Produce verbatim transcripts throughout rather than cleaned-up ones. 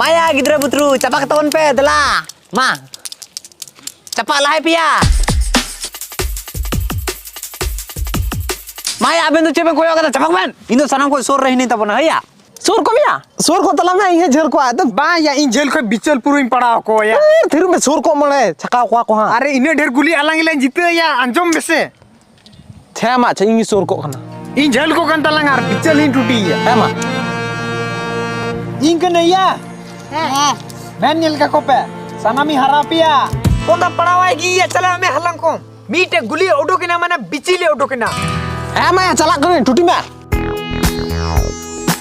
ᱢᱟᱭᱟ ᱜᱤᱫᱽᱨᱟᱹ ᱵᱩᱛᱨᱩ, ᱪᱟᱯᱟ ᱠᱟᱛᱟ ᱵᱚᱱ ᱯᱮ, ᱫᱮᱞᱟ᱾ ᱢᱟ᱾ ᱪᱟᱯᱟ ᱞᱟᱦᱟᱭ ᱯᱮᱭᱟ᱾ ᱢᱟᱭᱟ, ᱟᱵᱮᱱ ᱫᱚ ᱪᱮᱫ ᱵᱮᱱ ᱠᱚᱭᱚᱜ ᱠᱟᱫᱟ? ᱪᱟᱯᱟ ᱠᱚ ᱵᱮᱱ᱾ ᱤᱧ ᱫᱚ ᱥᱟᱱᱟᱢ ᱠᱷᱚᱱ ᱥᱩᱨ ᱨᱮ ᱦᱤᱱᱟᱹᱧ ᱛᱟᱵᱚᱱᱟ, ᱦᱮᱭᱟ᱾ ᱥᱩᱨ ᱠᱚᱜ ᱢᱮᱭᱟ? ᱥᱩᱨ ᱠᱚᱜ ᱛᱟᱞᱟᱝ ᱢᱮ, ᱤᱧ ᱦᱚᱸ ᱡᱷᱟᱹᱞ ᱠᱚᱜᱼᱟ᱾ ᱟᱫᱚ ᱵᱟᱝ ᱭᱟ, ᱤᱧ ᱡᱷᱟᱹᱞ ᱠᱷᱚᱱ ᱵᱤᱪᱟᱹᱞ ᱯᱩᱨᱟᱹᱧ ᱯᱟᱲᱟᱣ ᱠᱚᱣᱟ ᱭᱟ᱾ ᱮ, ᱛᱷᱤᱨᱩ ᱢᱮ, ᱥᱩᱨ ᱠᱚᱜ ᱢᱟᱲᱮ, ᱪᱷᱟᱠᱟᱣ ᱠᱚᱣᱟ ᱠᱚ ᱦᱟᱸᱜ᱾ ᱟᱨᱮ, ᱤᱱᱟᱹ ᱰᱷᱮᱨ ᱜᱩᱞᱤ ᱟᱞᱟᱝ ᱜᱮᱞᱟᱝ ᱡᱤᱛᱟᱹᱜ ᱭᱟ, ᱟᱸᱡᱚᱢ ᱢᱮᱥᱮ᱾ ᱦᱮᱸ ᱢᱟ, ᱟᱪᱪᱷᱟ, ᱤᱧ ᱥᱩᱨ ᱠᱚᱜ ᱠᱟᱱᱟ᱾ ᱤᱧ ᱡᱷᱟᱹᱞ ᱠᱚᱜ ᱠᱟᱱ ᱛᱟᱞᱟᱝ ᱟᱨ ᱵᱤᱪᱟᱹᱞ ᱤᱧ ᱴᱩᱴᱤ ᱭᱟ᱾ ᱦᱮᱸ ᱢᱟ᱾ ᱤᱧ ᱠᱟᱹᱱᱟᱹᱧ ᱭᱟ᱾ ᱦᱮᱸ, ᱦᱮᱸ᱾ ᱢᱮᱱ ᱧᱮᱞ ᱠᱟᱠᱚ ᱯᱮ, ᱥᱟᱱᱟᱢᱤᱧ ᱦᱟᱨᱟ ᱯᱮᱭᱟ᱾ ᱯᱚᱸᱫᱟ ᱯᱟᱲᱟᱣᱟᱭ ᱜᱮᱭᱟ, ᱪᱟᱞᱟᱜ ᱢᱮ ᱦᱟᱞᱟᱝ ᱠᱚᱢ᱾ ᱢᱤᱫᱴᱮᱡ ᱜᱩᱞᱤ ᱩᱰᱩᱠ ᱮᱱᱟ, ᱢᱟᱱᱮ ᱵᱤᱪᱤ ᱞᱮ ᱩᱰᱩᱠ ᱮᱱᱟ᱾ ᱦᱮᱸ ᱢᱟ, ᱪᱟᱞᱟᱜ ᱠᱟᱹᱱᱟᱹᱧ, ᱴᱩᱴᱤ ᱢᱮ᱾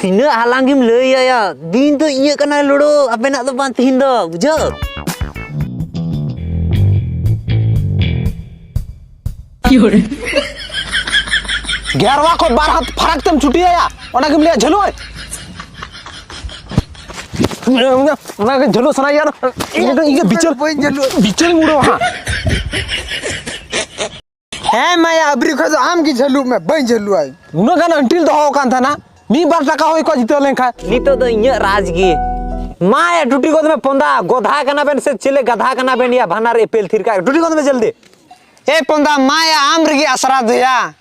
ᱛᱤᱱᱟᱹᱜ ᱦᱟᱞᱟᱝ ᱜᱮᱢ ᱞᱟᱹᱭ ᱟᱭᱟ? ᱫᱤᱱ ᱫᱚ ᱤᱧᱟᱹᱜ ᱠᱟᱱᱟ ᱞᱩᱲᱩ, ᱟᱵᱮᱱᱟᱜ ᱫᱚ ᱵᱟᱝ ᱛᱤᱦᱤᱧ ᱫᱚ, ᱵᱩᱡᱷᱟᱹᱣ? ᱜᱮᱨᱣᱟ ᱠᱷᱚᱡ ᱵᱟᱨ ᱦᱟᱛ ᱯᱷᱟᱨᱟᱠ ᱛᱮᱢ ᱪᱷᱩᱴᱤᱭᱟᱭᱟ, ᱚᱱᱟ ᱜᱮᱢ ᱞᱟᱹᱭᱟ ᱡᱷᱟᱹᱞᱩ ᱟᱭ? ᱚᱱᱟ ᱜᱮ ᱡᱷᱟᱹᱞᱩ ᱥᱟᱱᱟᱭᱟ᱾ ᱤᱧ ᱫᱚ, ᱤᱧ ᱫᱚ ᱵᱤᱪᱟᱹᱨ, ᱵᱟᱹᱧ ᱡᱷᱟᱹᱞᱩᱜᱼᱟ᱾ ᱵᱤᱪᱟᱹᱨ ᱢᱩᱲᱟᱹᱣᱟ ᱦᱟᱸᱜ᱾ ᱦᱮᱸ ᱢᱟᱭᱟ, ᱟᱵᱨᱤ ᱠᱷᱚᱡ ᱫᱚ ᱟᱢ ᱜᱮ ᱡᱷᱟᱹᱞᱩᱜ ᱢᱮ, ᱵᱟᱹᱧ ᱡᱷᱟᱹᱞᱩᱜᱼᱟ᱾ ᱩᱱᱟᱹᱜ ᱜᱟᱱ ᱟᱹᱱᱴᱤᱞ ᱫᱚᱦᱚ ᱟᱠᱟᱱ ᱛᱟᱦᱮᱱᱟ, ᱢᱤᱫ ᱵᱟᱨ ᱴᱟᱠᱟ ᱦᱩᱭ ᱠᱚᱜᱼᱟ ᱡᱤᱛᱟᱹᱣ ᱞᱮᱱᱠᱷᱟᱱ᱾ ᱱᱤᱛᱚᱜ ᱫᱚ ᱤᱧᱟᱹᱜ ᱨᱟᱡᱽ ᱜᱮ᱾ ᱢᱟᱭᱟ, ᱴᱩᱴᱤ ᱜᱚᱫ ᱢᱮ ᱯᱚᱸᱫᱟ, ᱜᱚᱫᱷᱟ ᱠᱟᱱᱟ ᱵᱮᱱ ᱥᱮ ᱪᱮᱞᱮ ᱜᱟᱫᱷᱟ ᱠᱟᱱᱟ ᱵᱮᱱ ᱭᱟ? ᱵᱟᱱᱟᱨ ᱮᱯᱮᱞ ᱛᱷᱤᱨ ᱠᱟᱜ, ᱴᱩᱴᱤ ᱜᱚᱫ ᱢᱮ ᱡᱚᱞᱫᱤ᱾ ᱮ ᱯᱚᱸᱫᱟ, ᱢᱟᱭᱟ, ᱟᱢ ᱨᱮᱜᱮ ᱟᱥᱨᱟ ᱫᱚᱭᱟ᱾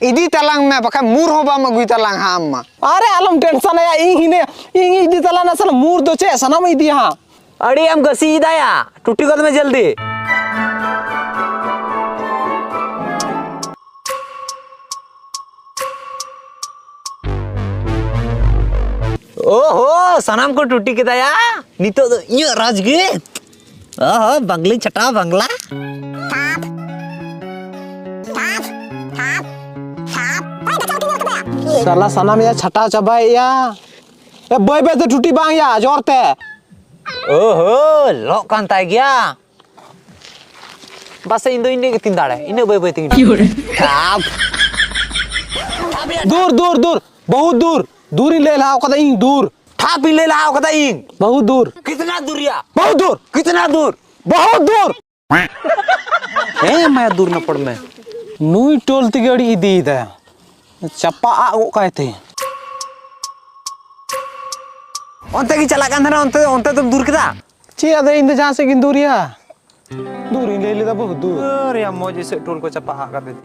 ᱤᱫᱤ ᱛᱟᱞᱟᱝ ᱢᱮ, ᱵᱟᱠᱷᱟᱱ ᱢᱩᱨ ᱦᱚᱸ ᱵᱟᱢ ᱟᱹᱜᱩᱭ ᱛᱟᱞᱟᱝ ᱦᱟᱸᱜ ᱟᱢ ᱢᱟ᱾ ᱟᱨᱮ, ᱟᱞᱚᱢ ᱴᱮᱱᱥᱚᱱᱟᱭᱟ, ᱤᱧ ᱦᱤᱱᱟᱹ, ᱤᱧ ᱤᱫᱤ ᱛᱟᱞᱟᱝ ᱱᱟᱥᱮ ᱢᱩᱨ ᱫᱚ ᱪᱮᱫ, ᱥᱟᱱᱟᱢ ᱤᱫᱤᱭᱟ ᱦᱟᱸᱜ᱾ ᱟᱹᱰᱤ ᱮᱢ ᱜᱟᱹᱥᱤ ᱮᱫᱟᱭᱟ, ᱴᱩᱴᱤ ᱜᱚᱫ ᱢᱮ ᱡᱚᱞᱫᱤ᱾ ᱳᱦᱳ, ᱥᱟᱱᱟᱢ ᱠᱚ ᱴᱩᱴᱤ ᱠᱮᱫᱟᱭᱟ, ᱱᱤᱛᱚᱜ ᱫᱚ ᱤᱧᱟᱹᱜ ᱨᱟᱡᱽ ᱜᱮ᱾ ᱚᱦᱚ, ᱵᱟᱝᱞᱤᱧ ᱪᱷᱟᱴᱟᱣᱟ ᱵᱟᱝᱞᱟ᱾ ᱥᱟᱞᱟ ᱥᱟᱱᱟᱢ ᱭᱟ ᱪᱷᱟᱴᱟᱣ ᱪᱟᱵᱟᱭᱮᱭᱟ᱾ ᱮ, ᱵᱟᱹᱭ ᱵᱟᱹᱭ ᱛᱮ ᱴᱩᱴᱤ ᱵᱟᱝ ᱭᱟ, ᱡᱳᱨ ᱛᱮ᱾ ᱚᱦᱚ, ᱞᱚᱜ ᱠᱟᱱ ᱛᱟᱭ ᱜᱮᱭᱟ᱾ ᱵᱟᱥᱮ ᱤᱧ ᱫᱚ ᱤᱱᱟᱹᱜ ᱜᱮ ᱛᱤᱧ ᱫᱟᱲᱮ, ᱤᱱᱟᱹᱜ ᱵᱟᱹᱭ ᱵᱟᱹᱭ ᱛᱤᱧ ᱴᱩᱴᱤ᱾ ᱴᱷᱟᱯ᱾ ᱫᱩᱨ, ᱫᱩᱨ, ᱫᱩᱨ, ᱵᱚᱦᱩᱛ ᱫᱩᱨ᱾ ᱫᱩᱨ ᱤᱧ ᱞᱟᱹᱭ ᱞᱟᱦᱟ ᱠᱟᱫᱟ ᱤᱧ, ᱫᱩᱨ᱾ ᱴᱷᱟᱯ ᱤᱧ ᱞᱟᱹᱭ ᱞᱟᱦᱟ ᱠᱟᱫᱟ ᱤᱧ᱾ ᱵᱚᱦᱩᱛ ᱫᱩᱨ᱾ ᱠᱤᱛᱱᱟ ᱫᱩᱨ ᱭᱟ? ᱵᱚᱦᱩᱛ ᱫᱩᱨ᱾ ᱠᱤᱛᱱᱟ ᱫᱩᱨ? ᱵᱚᱦᱩᱛ ᱫᱩᱨ᱾ ᱦᱮᱸ, ᱢᱟᱭᱟ ᱫᱩᱨ ᱱᱟ ᱯᱚᱲ ᱢᱮ᱾ ᱱᱩᱭ ᱴᱳᱞ ᱛᱮᱜᱮ ᱟᱹᱰᱤ ᱤᱫᱤᱭᱮᱫᱟ᱾ ᱪᱟᱯᱟ ᱟᱜ ᱜᱚᱜ ᱠᱟᱭ ᱛᱮ᱾ ᱚᱱᱛᱮ ᱜᱮ ᱪᱟᱞᱟᱜ ᱠᱟᱱ ᱛᱟᱦᱮᱱᱟ, ᱚᱱᱛᱮ, ᱚᱱᱛᱮ ᱫᱚᱢ ᱫᱩᱨ ᱠᱮᱫᱟ? ᱪᱮᱫ ᱟᱫᱚ, ᱤᱧ ᱫᱚ ᱡᱟᱦᱟᱸ ᱥᱮᱫ ᱜᱤᱧ ᱫᱩᱨ ᱭᱟ᱾ ᱫᱩᱨ ᱤᱧ ᱞᱟᱹᱭ ᱞᱮᱫᱟ ᱵᱟᱹᱦᱩ, ᱫᱩᱨ᱾ ᱟᱨᱮ ᱢᱚᱡᱽ ᱥᱮᱫ ᱴᱳᱞ ᱠᱚ ᱪᱟᱯᱟ ᱦᱟᱜ ᱠᱟᱛᱮ᱾